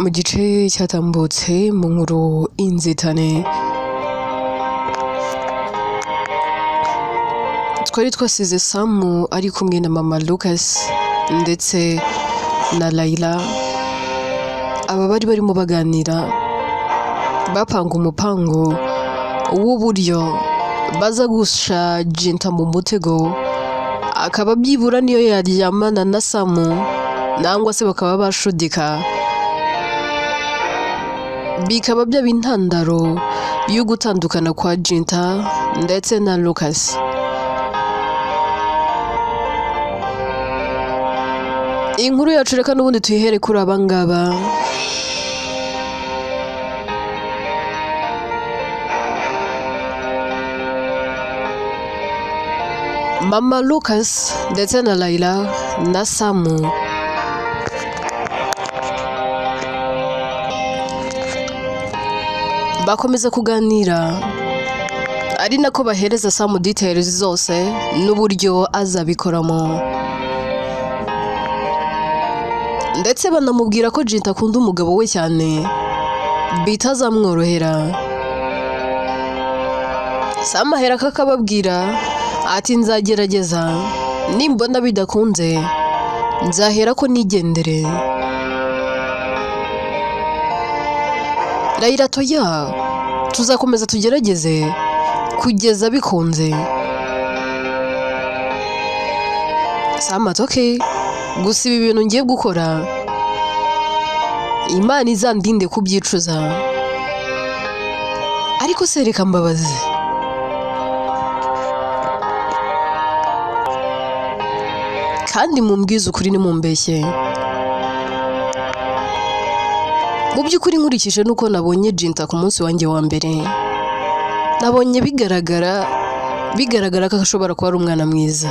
Mu gice cyatambutse mu nkuru inzitane twari twasize Samu ari kumwe na mama Lucas ndetse na Layla. Aba bari barimo baganira bapanga umupango w'uburyo baza gusha Jinta mu mutego, akaba byibura niyo yaryamana na Samu nangwa se bakaba bashudika, bikaba byaba intandaro yo gutandukana kwa Jinta ndetse na Lucas. Inkuru yacu reka n'ubundi tuyihere kuri aba ngaba. Mama Lucas ndetse na Layla na Samu bakomeza kuganira, ari nako bahereza Samu details zose n'uburyo azabikoramo, ndetse banamubwira ko Jinta akunda umugabo we cyane bitazamworohera. Samu ahera akababwira ati nzagerageza, nimbona bidakunze nzahera ko nigendere. Layla toya, tuzakomeza tugerageze kugeza bikunze. Samu ati okay, gusa ibi bintu ngiye gukora Imana izandinde kubyicuza. Ariko se reka mbabaze, kandi mumbwize ukuri nimumbeshye. Mu by'ukuri nkurikije nuko nabonye Jinta ku munsi wanjye wa mbere, nabonye bigaragara ko ashobora kuba ari umwana mwiza.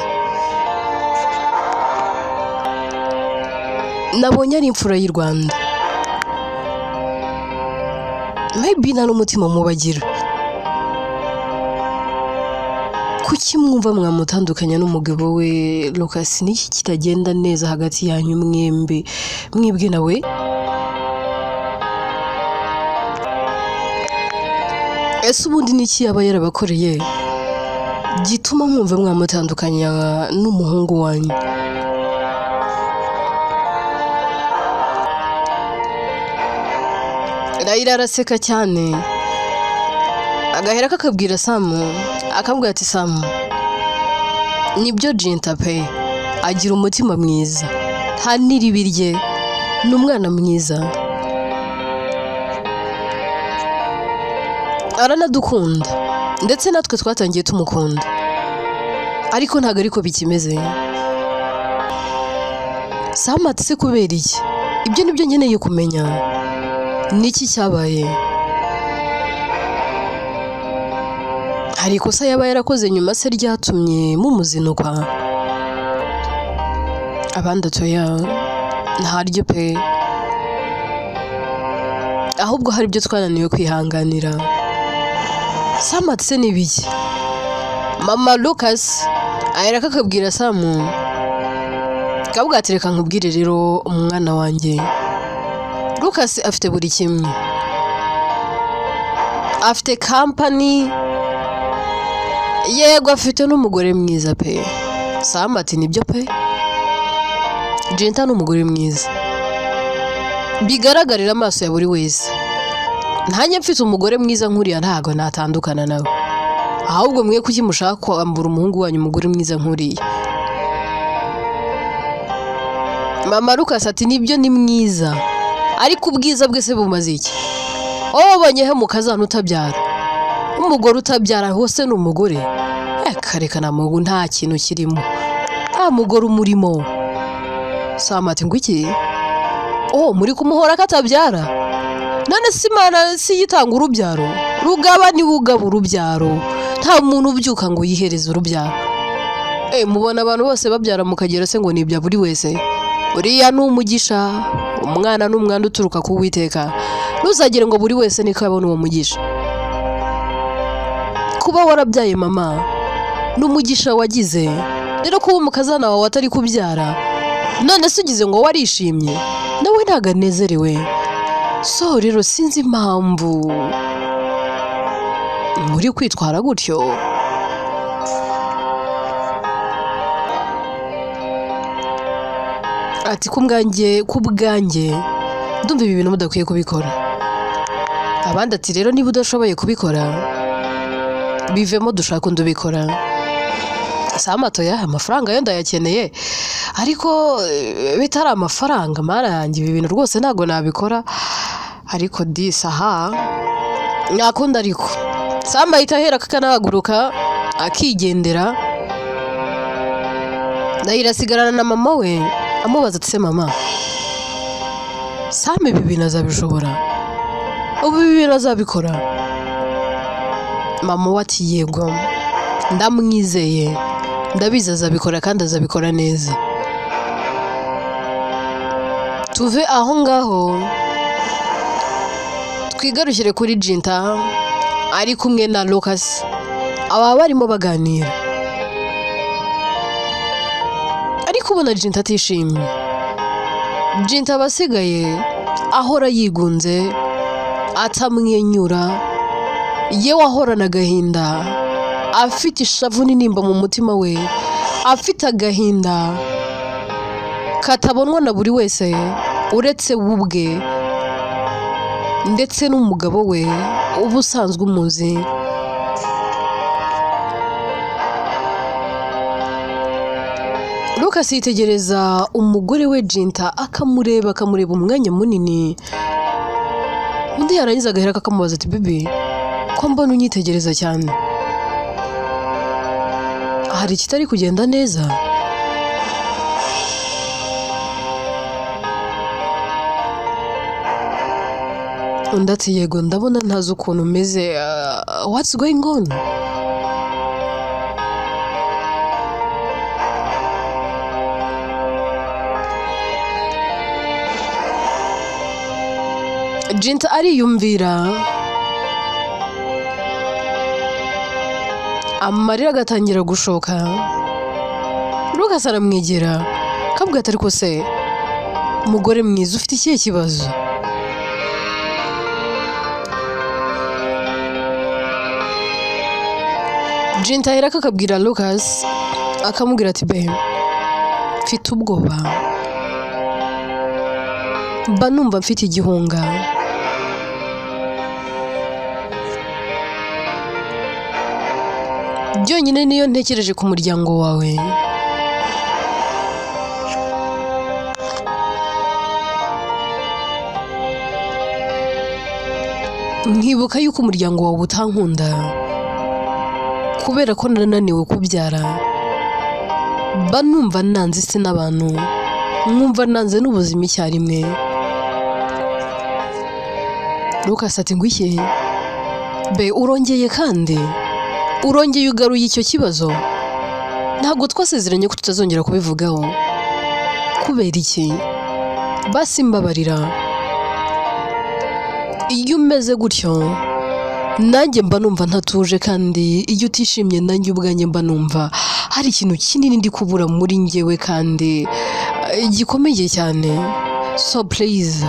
Nabonye ari imfura y'u Rwanda, maybe nta n'umutima mubagira. Kuki mwumva mwamutandukanya n'umugabo we Lucas? Niki kitagenda neza hagati yanyu mwembi, mwibwe nawe? Ese ubundi niki yaba yarabakoreye gituma mwumva mwamutandukanya n'umuhungu wanyu? Layla araseka cyane, agahera kakabwira Samu, akambwira ati Samu, nibyo Jinta pe agira umutima mwiza, nta n'iribi rye, ni umwana mwiza, aranadukunda ndetse natwe twatangiye tumukunda, ariko ntabwo ariko bikimeze. Samu ati se kubera iki? Ibyo nibyo nkeneye kumenya, niki cyabaye? Hari ikosa yaba yarakoze nyuma se ryatumye mumuzinukwa? Abandi atoya ntaryo pe, ahubwo hari ibyo twananiwe kwihanganira. Samu ati se ni ibiki? Mama Lucas ahera akabwira Samu, akabwira ati reka nkubwire rero umwana wanjye, Lucas afite buri kimwe, afite company, yego afite n'umugore mwiza pe. Samu ati nibyo pe, Jinta ni umugore mwiza bigaragarira amaso ya buri wese. Ntanjye mfite umugore mwiza nkuriya ntago natandukana nawe, ahubwo mwe kuki mushaka kwambura umuhungu wanyu umugore mwiza nkuriya? Mama Lucas ati nibyo ni mwiza, ariko ubwiza bwe se bumaze iki? Wowe wabonye he mukazana utabyara? Umugore utabyara hose ni umugore? Reka nta kintu kirimo, nta mugore umurimo. Samu ati ngo iki? Oh, muri kumuhora ko atabyara? None si Imana si yitanga urubyaro? Rugaba ni ugaba urubyaro, nta muntu ubyuka ngo yihereze urubyaro. Mubona abantu bose babyara mukagera se ngo ni ibya buri wese? Uriya ni umugisha, umwana ni umwana uturuka ku Uwiteka. Ntuzagire ngo buri wese niko abona uwo mugisha. Kuba warabyaye mama ni umugisha wagize, rero kuba umukazana wawe atari kubyara, none se ugize ngo warishimye, nawe ntabwo anezerewe. So rero sinzi impamvu muri kwitwara gutyo. Ati ku bwanjye ndumva ibi bintu mudakwiye kubikora. Abandi ati rero niba udashoboye kubikora bivemo, dushaka undi ubikora. Samatoya amafaranga yo ndayakeneye, ariko bitari amafaranga, mana yanjye, ibi bintu rwose ntabwo nabikora. Ariko disi aha nakunda. Ariko Sam ahita ahera akanahaguruka akigendera. Ndahiro asigarana na mama we, amubaza ati: "Se mama, Sam ibi bintu azabishobora? Ubu ibi bintu azabikora?" Mama we ati: "Yego, ndamwizeye, ndabizi azabikora kandi azabikora neza." Tuve aho ngaho twigarukire kuri Jinta ari kumwe na Lucas. Aba barimo baganira, ariko ubona Jinta atishimye. Jinta aba asigaye ahora yigunze, atamwenyura, yewe ahorana agahinda, afite ishavu n'intimba mu mutima we, afite agahinda katabonwa na buri wese uretse we ubwe ndetse n'umugabo we uba usanzwe umuzi. Lucas yitegereza umugore we Jinta, akamureba, akamureba umwanya munini. Undi yarangiza agahera akamubaza ati: "Baby, ko mbona unyitegereza cyane, hari ikitari kugenda neza?" Undi ati: "Yego, ndabona ntazi ukuntu umeze. What's going on?" Jinta ariyumvira, amarira agatangira gushoka. Lucas aramwegera akabwira ati: "Ariko se umugore mwiza, ufite ikihe kibazo?" Jinta aherako akabwira Lucas, akamubwira ati: "Babe, mfite ubwoba, mba numva mfite igihunga. Byonyine niyo ntekereje ku muryango wawe, nkibuka yuko umuryango wawe utankunda kubera ko nananiwe kubyara, mba numva nanze isi n'abantu, nkumva nanze n'ubuzima icyarimwe." Lucas ati: "Ngwiki be, urongeye kandi urongeye ugaruye icyo kibazo? Ntabwo twasezeranye ko tutazongera kubivugaho? Kubera iki? Basi mbabarira. Iyo umeze gutyo nanjye mba numva ntatuje, kandi iyo utishimye nanjye ubwanjye mba numva hari ikintu kinini ndi kubura muri njyewe kandi gikomeye cyane. So please,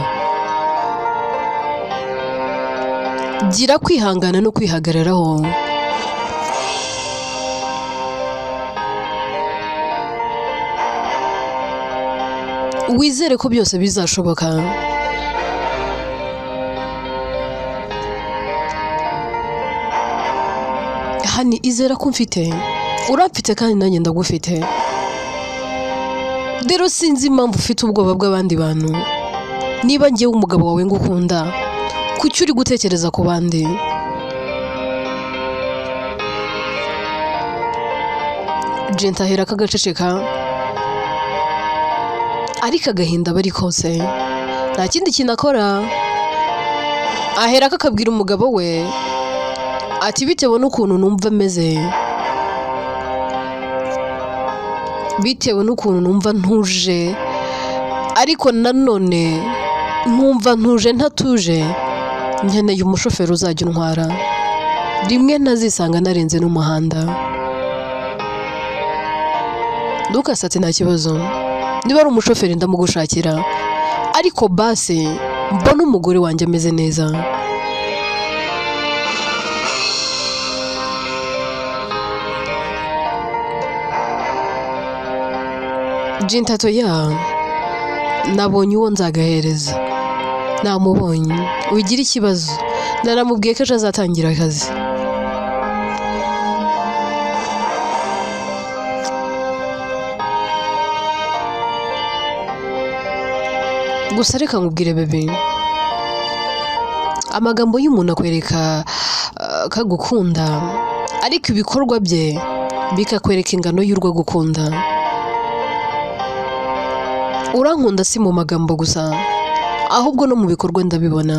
gira kwihangana no kwihagararaho. Wizere ko byose bizashoboka." Honey, izera ko mfite, uramfite kandi nanjye ndagufite. Rero sinzi impamvu ufite ubwoba bw'abandi bantu. Niba ngewe umugabo wawe ngukunda, kuki uri gutekereza ku bandi?" Jenta ahera akagaceceka, ariko agahinda bari kose, nta kindi kintu akora. Ahera akabwira umugabo we ati: "Bitewe n'ukuntu numva ameze, bitewe n'ukuntu numva ntuje, ariko nanone nkumva ntuje ntatuje, nkeneye umushoferi uzajya untwara rimwe ntazisanga narenze n'umuhanda." Lucas ati: "Nta kibazo, niba ari umushoferi ndamugushakira, ariko basi Mbona umugore wanjye ameze neza. Jintato ya nabonye uwo nzagahereza, namubonye, wigira ikibazo, naramubwiye ko ejo azatangira akazi. Gusa reka nkubwire bebe, amagambo y'umuntu akwereka ko agukunda, ariko ibikorwa bye bikakwereka ingano y'urwo agukunda. Urankunda si mu magambo gusa, ahubwo no mu bikorwa ndabibona.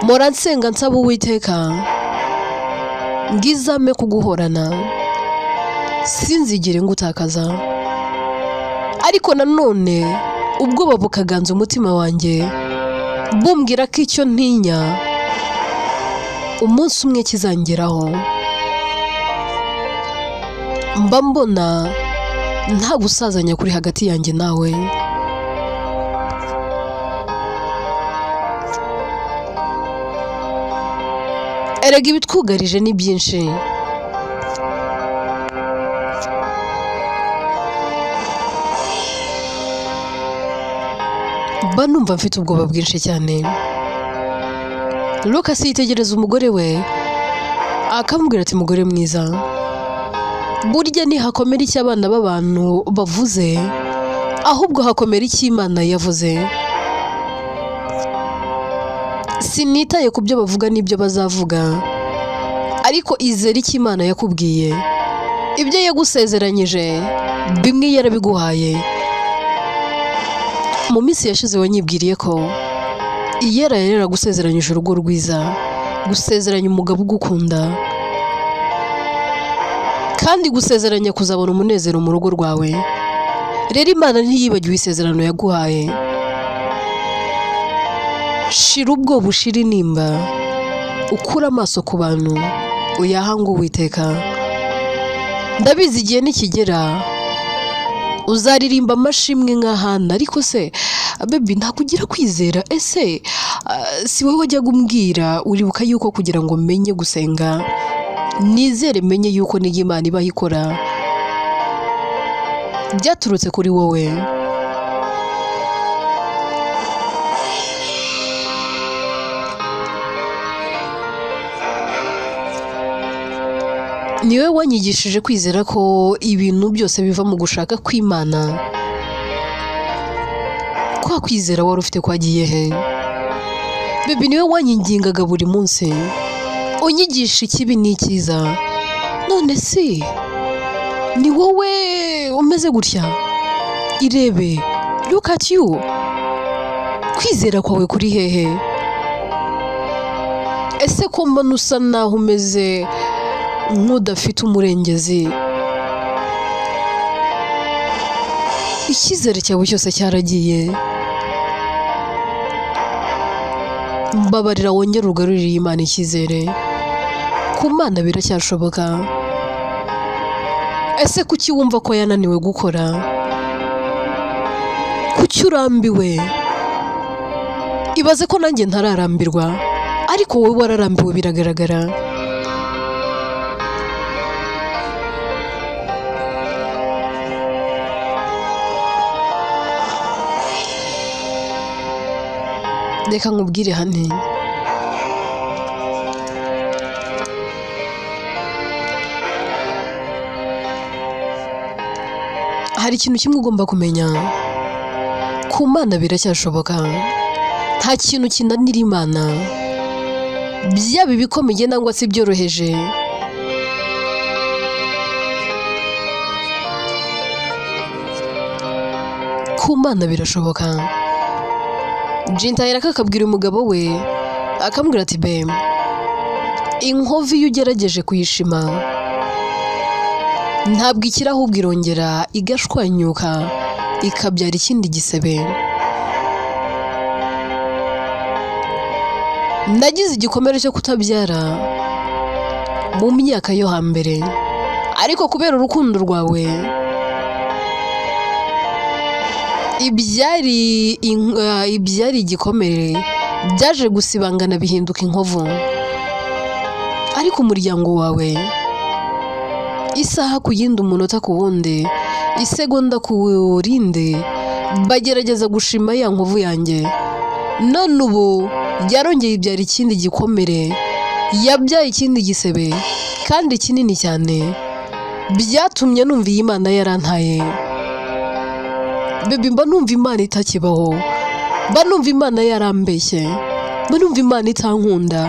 Mpora nsenga nsaba Uwiteka ngizame kuguhorana, sinzigere ngutakaza. Ariko nanone ubwoba bukaganza umutima wanjye, bumbwira ko icyo ntinya umunsi umwe kizangeraho. Mba mbona nta gusazanya kuri hagati yanjye nawe. Erega ibitwugarije ni byinshi. Mba numva mfite ubwoba bwinshi cyane. Lucas yitegereza umugore we akamubwira ati mugore mwiza, burya ntihakomera icyo abana b'abantu bavuze, ahubwo hakomera icyo Imana yavuze. Sinitaye ku byo bavuga n'ibyo bazavuga, ariko izere icyo Imana yakubwiye. Ibyo yagusezeranyije bimwe yarabiguhaye. Mu minsi yashize wanyibwiriye ko Iyera yari yaragusezeranyije urugo rwiza, gusezeranya umugabo ugukunda, kandi gusezeranya kuzabona umunezero mu rugo rwawe. Rero Imana ntiyibagiwe isezerano yaguhaye. Shira ubwoba, ushira intimba, ukure amaso ku bantu, uyahange Uwiteka. Ndabizi igihe nikigera uzaririmba amashimwe nka Hana. Ariko se baby, ntakugira kwizera? Ese si wowe wajyaga umbwira, uribuka yuko kugira ngo menye gusenga nizere menye yuko niyo Imana ibaho ikora byaturutse kuri wowe. Niwe wanyigishije kwizera ko ibintu byose biva mu gushaka kw'Imana. Kwa kwizera wari ufite kwagiye he? Baby, niwe wanyingingaga buri munsi, unyigisha ikibi n'icyiza. None si ni wowe umeze gutya? Irebe, look at you. Kwizera kwawe kuri hehe? Ese ko mbona usa naho umeze nk'udafite umurengezi? Icyizere cyawe cyose cyaragiye. Mbabarira wongere ugarurire Imana icyizere. Ku Mana biracyashoboka. Ese kuki wumva ko yananiwe gukora? Kuki urambiwe? Ibaze ko nanjye ntararambirwa, ariko wowe wararambiwe biragaragara. Reka nkubwire hane, hari ikintu kimwe ugomba kumenya. Ku Mana biracyashoboka. Nta kintu kinanira Imana, byaba ibikomeye nangwa se ibyoroheje. Ku Mana birashoboka. Jinta akabwira umugabo we, akamubwira ati be, inkovu iyo ugerageje kuyishima ntabwo ikira, ahubwo irongera igashwanyuka ikabyara ikindi gisebe. Nagize igikomere cyo kutabyara mu myaka yo hambere, ariko kubera urukundo rwawe Ibyari igikomere byaje gusibangana bihinduka inkovu. Ariko umuryango wawe isaha ku yindi, umunota ku wundi, isegonda ku rindi, bagerageza gushima ya nkovu yanjye. None ubu yarongeye ibyara ikindi gikomere, yabyaye ikindi gisebe kandi kinini cyane. Byatumye numva iyi Imana yarantaye. Baby, mba numva Imana itakibaho, mba numva Imana yarambeshye, mba numva Imana itankunda.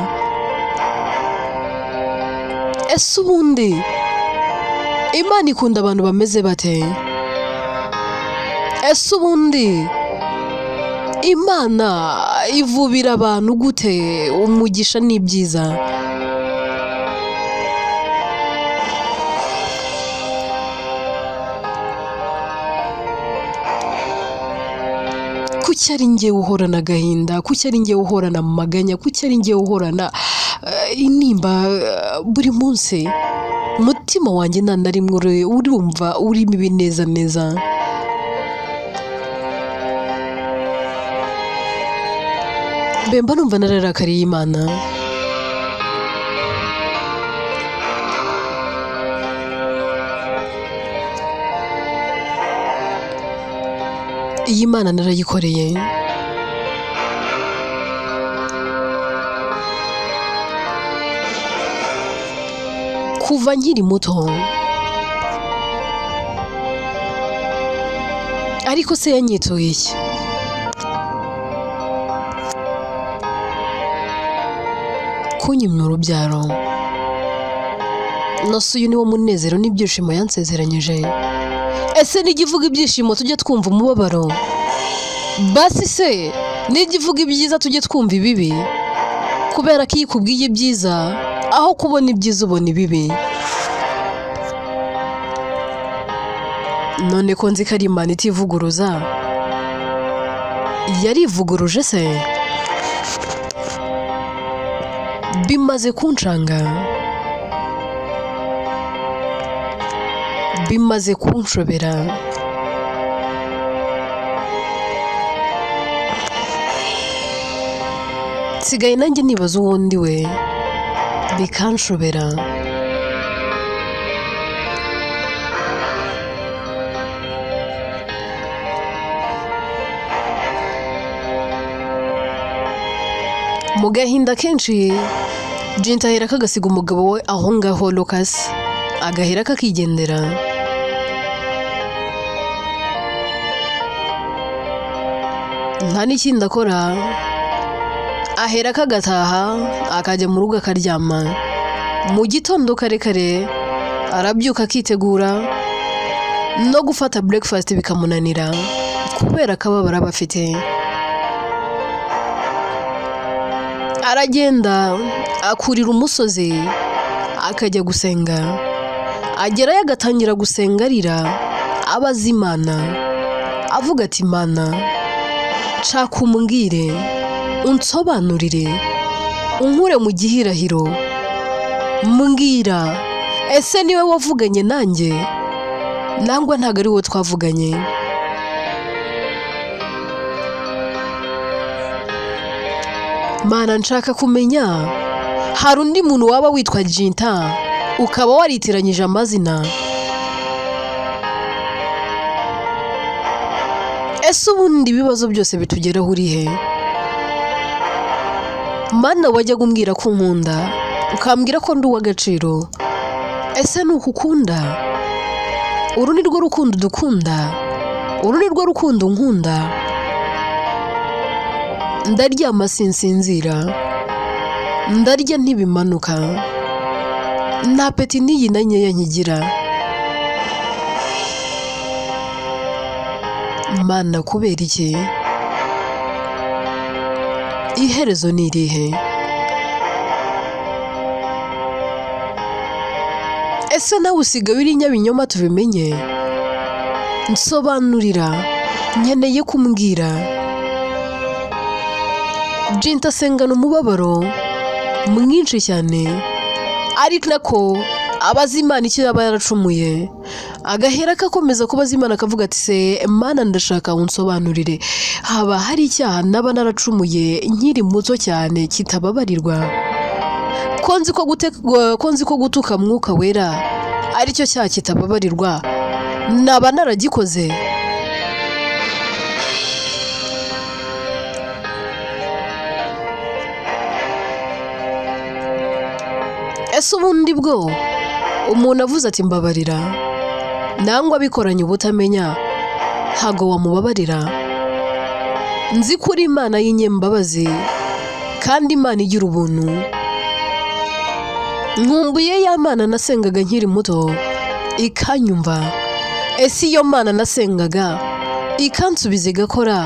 Ese ubundi Imana ikunda abantu bameze bate? Ese ubundi Imana ivubira abantu gute umugisha n'ibyiza? Kuki ari njyewe uhorana agahinda? Kuki ari njyewe uhorana amaganya? Kuki ari njyewe uhorana intimba buri munsi? Umutima wanjye nta na rimwe urumva urimo ibinezaneza. Mba numva nararakariye Imana. Iyi Mana narayikoreye. Kuva nkiri muto. Ariko se yanyituye iki? Kunyimya urubyaro. Nose uyu niwo munezero n'ibyishimo yansezeranyije. Ese nijya ivuga ibyishimo tujye twumva umubabaro? Basi se nijya ivuga ibyiza tujye twumva ibibi? Kubera ko iyo ikubwiye ibyiza, aho kubona ibyiza ubona ibibi. None ko nzi ko ari Imana itivuguruza, yarivuguruje se? Bimaze kuncanga, bimaze kunshobera. Nsigaye nanjye nibaza uwo ndi we, bikanshobera. Mu gahinda kenshi Jinta ahera kagasiga umugabo we aho ngaho Lucas, agahera kakigendera. Nta n'ikindi akora, ahera kagataha akajya mu rugo akaryama. Mu gitondo kare kare arabyuka akitegura, no gufata breakfast bikamunanira kubera akababaro aba afite. Aragenda akurira umusozi akajya gusenga. Agerayo agatangira gusenga arira, abaza Imana, avuga ati Imana nshaka umbwire, unsobanurire, unkure mu gihirahiro, mbwira ese niwe wavuganye nanjye nangwa ntabwo ari wowe twavuganye? Mana nshaka kumenya, hari undi muntu waba witwa Jinta ukaba waritiranyije amazina? Ese ubundi ibibazo byose bitugeraho uri he? Mana wajyaga umbwira ko unkunda, ukambwira ko ndi uw'agaciro. Ese ni uku ukunda? Uru ni rwo rukundo dukunda? Uru ni rwo rukundo nkunda? Ndaryama sinsinzira, ndarya ntibimanuka, nta peti n'iyi na nkeya nkigira. Mana kubera iki? Iherezo ni irihe? Ese nawe usigaye uri nyabinyoma tubimenye? Nsobanurira, nkeneye kumbwira. Jinta asengana umubabaro mwinshi cyane, ariko nako abaza Imana icyo yaba yaracumuye, Agahera kakomeza kubaza Imana akavuga ati se Mana ndashaka unsobanurire, haba hari icyaha naba naracumuye nkiri muto cyane kitababarirwa? Ko nzi ko gutuka Mwuka Wera aricyo cyaha kitababarirwa, naba naragikoze? Ese ubundi bwo umuntu avuze ati mbabarira, nangwa abikoranye ubutamenya, ntago wamubabarira? Nzi ko uri Imana y'inyembabazi kandi Imana igira ubuntu. Nkumbuye ya Mana nasengaga nkiri muto ikanyumva. Ese iyo Mana nasengaga ikansubiza igakora,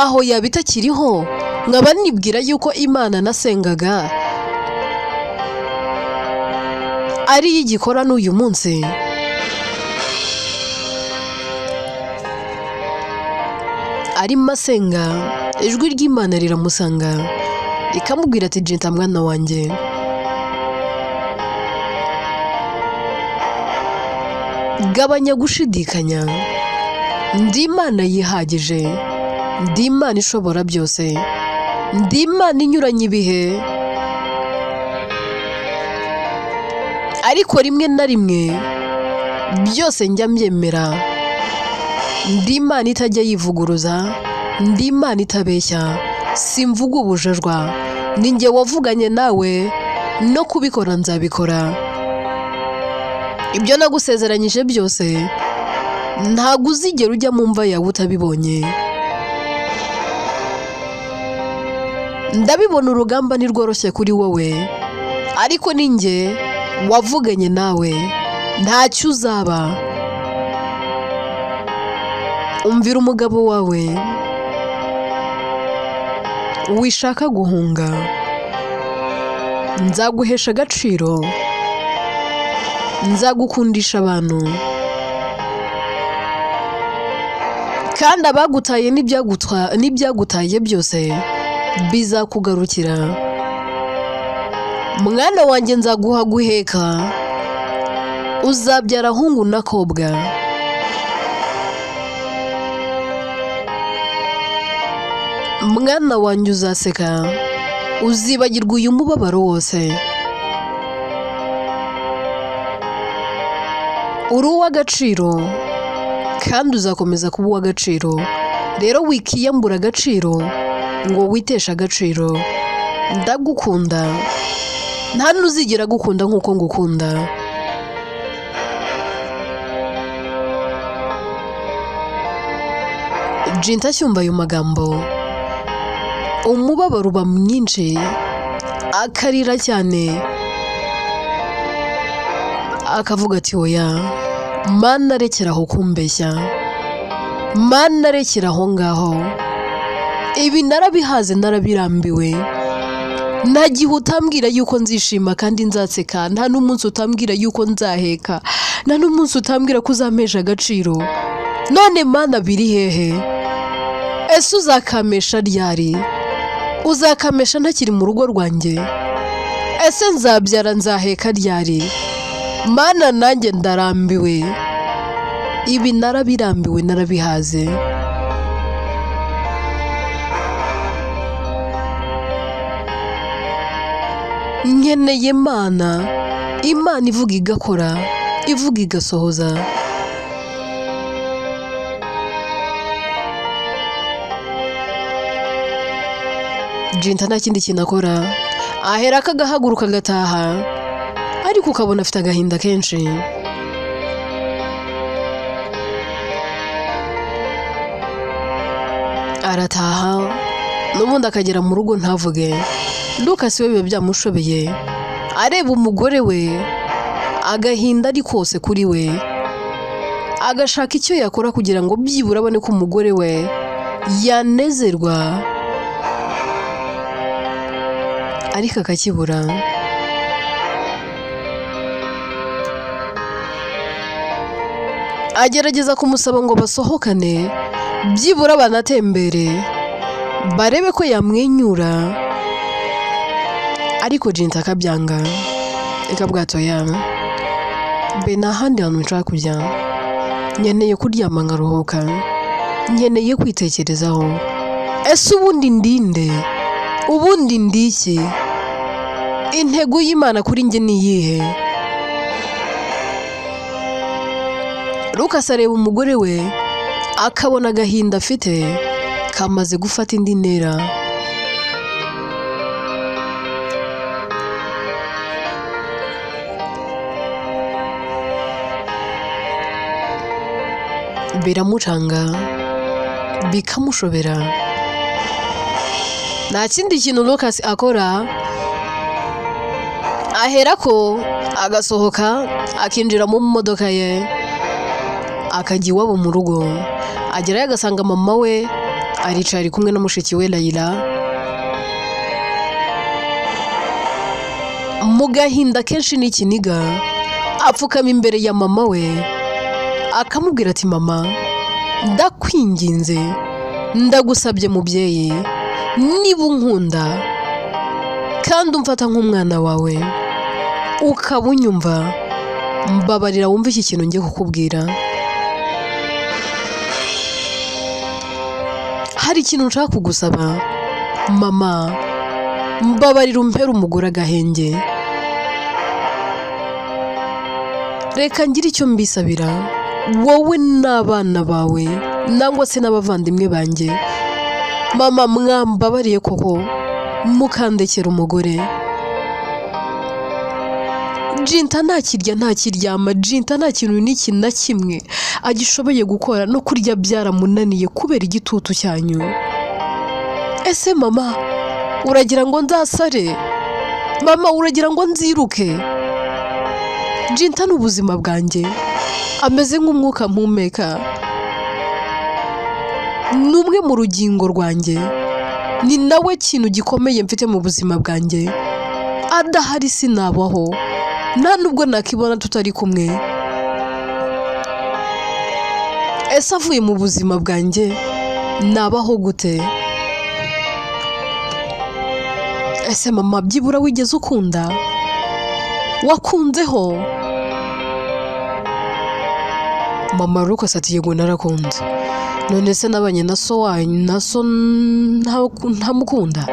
aho yaba itakiriho nkaba nibwira yuko Imana nasengaga ari igikora n'uyu munsi? Arimo asenga, ijwi ry'Imana riramusanga rikamubwira ati Jinta mwana wanjye, gabanya gushidikanya, ndi Imana yihagije, ndi Imana ishobora byose, ndi Imana inyuranye ibihe, ariko rimwe na rimwe byose njya mbyemera. Ndi Imana itajya yivuguruza, ndi Imana itabeshya, simvuga ubujajwa, ni njye wavuganye nawe, no kubikora nzabikora. Ibyo nagusezeranyije byose ntabwo uzigera ujya mu mva yawe utabibonye. Ndabibona urugamba ntirworoshye kuri wowe, ariko ni njye wavuganye nawe, ntacyo uzaba. Umvira umugabo wawe, wishaka guhunga, nzaguhesha agaciro, nzagukundisha abantu, kandi abagutaye n'ibyagutaye byose bizakugarukira. Mwana wanjye nzaguha guheka, uzabyara hungu n'akobwa. Mwana wanjye uzaseka, uzibagirwa uyu mubabaro wose. Uri uw'agaciro kandi uzakomeza kuba uw'agaciro. Rero wikiyambura agaciro ngo witeshe agaciro. Ndagukunda, nta n'uzigera agukunda nk'uko ngukunda. Jinta acyumva ayo magambo, umubabaro uba mwinshi, akarira cyane, akavuga ati oya Mana rekera aho kumbeshya, Mana rekera aho ngaho, ibi narabihaze narabirambiwe. Nta gihe utambwira yuko nzishima kandi nzaseka, nta n'umunsi utambwira yuko nzaheka, nta n'umunsi utambwira ko uzampesha agaciro. None Mana biri hehe? Ese uzakamesha ryari? Uzakamesha ntakiri mu rugo rwanjye? Ese nzabyara nzaheka ryari? Mana nanjye ndarambiwe, ibi narabirambiwe narabihaze. Nkeneye Imana, Imana ivuga igakora, ivuga igasohoza. Jinta nta kindi kintu akora, ahera akagahaguruka agataha, ariko ukabona afite agahinda kenshi. Arataha n'ubundi akagera mu rugo ntavuge. Lucas we biba byamushobeye, areba umugore we agahinda ari kose kuri we, agashaka icyo yakora kugira ngo byibura abone ko umugore we yanezerwa, ariko akakibura. Agerageza kumusaba ngo basohokane, byibura banatembere, barebe ko yamwenyura, ariko Jinta akabyanga. Eka bwato ya be nta handi hantu nshaka kujya, Nkeneye kuryama nkaruhuka, nkeneye kwitekerezaho. Ese ubundi ndinde? Ubundi ndiki? Intego y'Imana kuri njye ni iyihe? Lucas areba umugore we akabona agahinda afite kamaze gufata indi ntera. Biramucanga bikamushobera. Nta kindi kintu Lucas akora, aherako agasohoka akinjira mu modoka ye akajya iwabo mu rugo. Agerayo agasanga mama we aricaye ari kumwe na mushiki we Layla. Mu gahinda kenshi n'ikiniga apfukama imbere ya mama we akamubwira ati mama, ndakwinginze, ndagusabye mubyeyi, niba unkunda kandi umfata nk'umwana wawe ukaba unyumva, mbabarira wumve iki kintu ngiye kukubwira. Hari ikintu nshaka kugusaba mama, mbabarira umpere umugore agahenge. Reka ngire icyo mbisabira wowe n'abana bawe nangwa se n'abavandimwe banjye. Mama, mwambabariye koko mukandekera umugore. Jinta ntakirya ntakiryama, Jinta nta kintu n'iki na kimwe agishoboye gukora, no kurya byaramunaniye kubera igitutu cyanyu. Ese mama, uragira ngo nzasare? Mama, uragira ngo nziruke? Jinta ni ubuzima bwanjye, ameze nk'umwuka mpumeka, ni umwe mu rugingo rwanjye, ni nawe kintu gikomeye mfite mu buzima bwanjye. Adahari sinabaho, nta nubwo nakibona tutari kumwe. Ese avuye mu buzima bwanjye nabaho gute? Ese mama, byibura wigeze ukunda? Wakunzeho? Mama Lucas ati yego narakunze. None se nabanye na so wanyu, na so ntamukunda?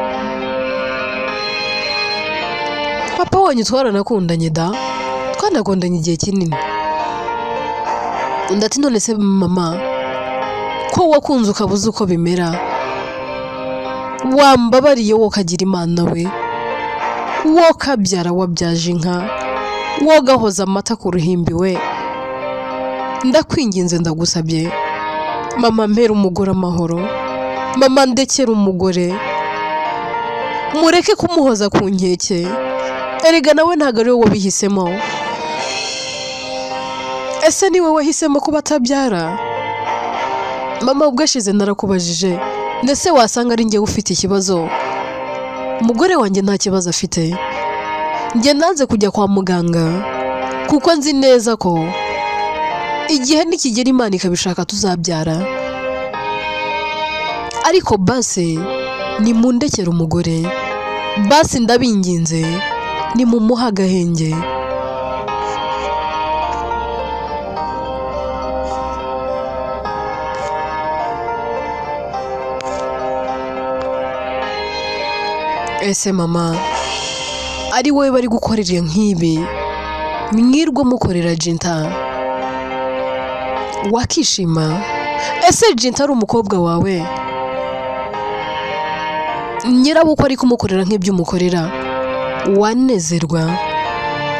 Papa wanyu twaranakundanye da, twanakundanye igihe kinini. Undi ati none se mama, ko wakunze ukabuze uko bimera, wambabariye wowe ukagira Imana we, wowe ukabyara wabyaje inka, wowe ugahoza amata ku ruhimbi we, ndakwinginze ndagusabye mama, mpera umugore amahoro, mama ndekera umugore, mureke kumuhoza ku nkeke. Erega nawe ntabwo ari wowe wabihisemo. Ese ni wowe wahisemo kuba atabyara? Mama, ubwo ashize narakubajije, ndetse wasanga ari njye ufite ikibazo. Umugore wanjye nta kibazo afite. Njye nanze kujya kwa muganga kuko nzi neza ko igihe nikigera Imana ikabishaka tuzabyara. Ariko basi nimundekere umugore, basi ndabinginze nimumuhe agahenge. Ese mama, ari wowe bari gukorera nk'ibi, mwirwa mukorera Jinta, wakishima? Ese Jinta ari umukobwa wawe, nyirabukwe ari kumukorera nk'ibyo umukorera, wanezerwa?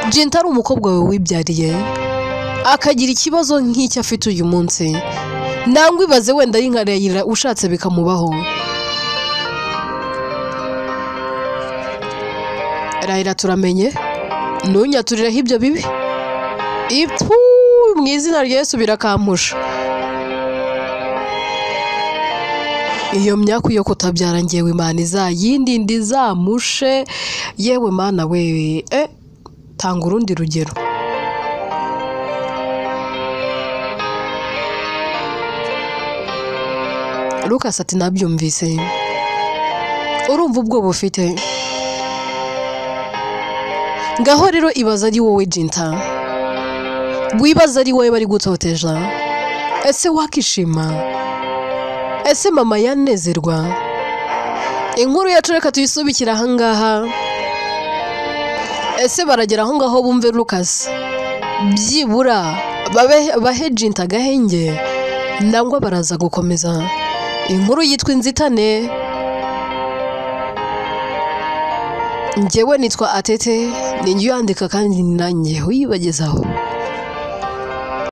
Jinta ari umukobwa wawe wibyariye, akagira ikibazo nk'icyo afite uyu munsi, nangwa ibaze wenda ari nka Layla ushatse bikamubaho. Layla turamenye, ntunyaturiraho ibyo bibi, ipfu mu izina rya Yesu birakampusha. Iyo myaku yo kutabyara ngewe Imana izayindinde izamushe. Yewe Mana we, tanga urundi rugero. Lucas ati nabyumvise, urumva ubwoba ufite. Ngaho rero ibaza ari wowe Jinta, wibaza ari wowe bari gutoteja, Ese wakishima? Ese mama yanezerwa? Inkuru yacu reka tuyisubikire ahangaha. Ese baragera aho ngaho bumve Lucas, byibura bahe Jinta agahenge, nangwa baraza gukomeza? Inkuru yitwa Inzitane. Njyewe nitwa Atete, ni njye uyandika kandi nanjye uyibagezaho.